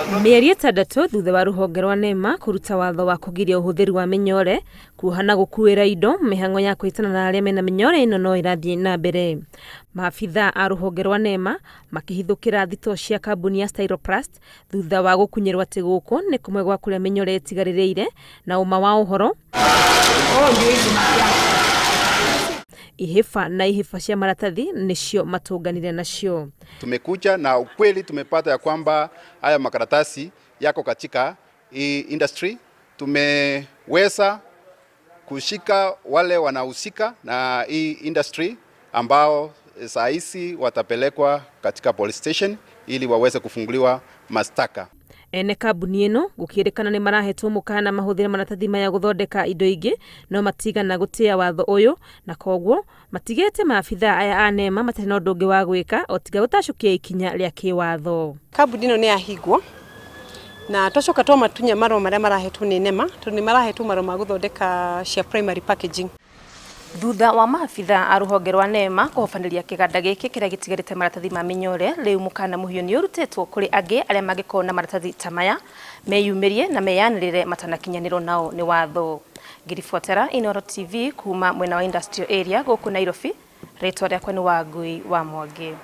Mĩeri 6 thutha wa rũhonge rwa NEMA kũruta watho wa kũgiria ũhũthĩri wa mĩnyore kuoha na gũkuĩra indo, mĩhang'o ya kwĩtana na arĩa mena mĩnyore ĩno no ĩrathiĩ na mbere. Maabitha a rũhonge rwa NEMA makĩhithũkĩra thitoo cia kambuni ya Styroplast thutha wa gũkunyĩrwo atĩ gũkũ nĩ kũmwe gwa kũrĩa mĩnyore ĩtigarĩrĩire na ũma wa ũhoro ihĩba na ihĩba cia maratathi nĩcio matũnganire nacio. Tumekuja na ukweli tumepata ya kwamba haya makaratasi yako katika hii industry. Tumeweza kushika wale wanahusika na hii industry ambao saa hizi watapelekwa katika police station ili waweze kufunguliwa mashtaka. Ene kambuni ĩno gũkĩrĩkana nĩ marahetwo mũkana mahũthĩre maratathi maya gũthondeka indo ingĩ no matigana gũtĩa watho ũyũ na koguo matigĩte maabitha aya a NEMA matarĩ na ũndũ ũngĩ wa gwĩka o tiga gũtacũkia ikinya rĩa kĩwatho. Kambuni ĩno nĩ yahingwo na twacoka twamatunya marũa marĩa marahetwo nĩ NEMA tondũ nĩ marahetwo marũa ma gũthondeka cia primary packaging. Thutha wa maabitha a rũhonge rwa NEMA kũhobanĩria kĩganda gĩkĩ kĩrĩa gĩtigarĩte maratathi ma mĩnyore, rĩu mũkana mũhiũ nĩ ũrutĩtwo kũrĩ angĩ arĩa mangĩkorwo na maratathi ta maya meyumĩrie na meyanĩrĩre matanakinyanĩrwo nao nĩ watho. Ngĩribotera Inooro TV kuma mwena wa Industrial Area gũkũ Nairobi, rĩtwa rĩakwa nĩ Wangui wa Mwangi.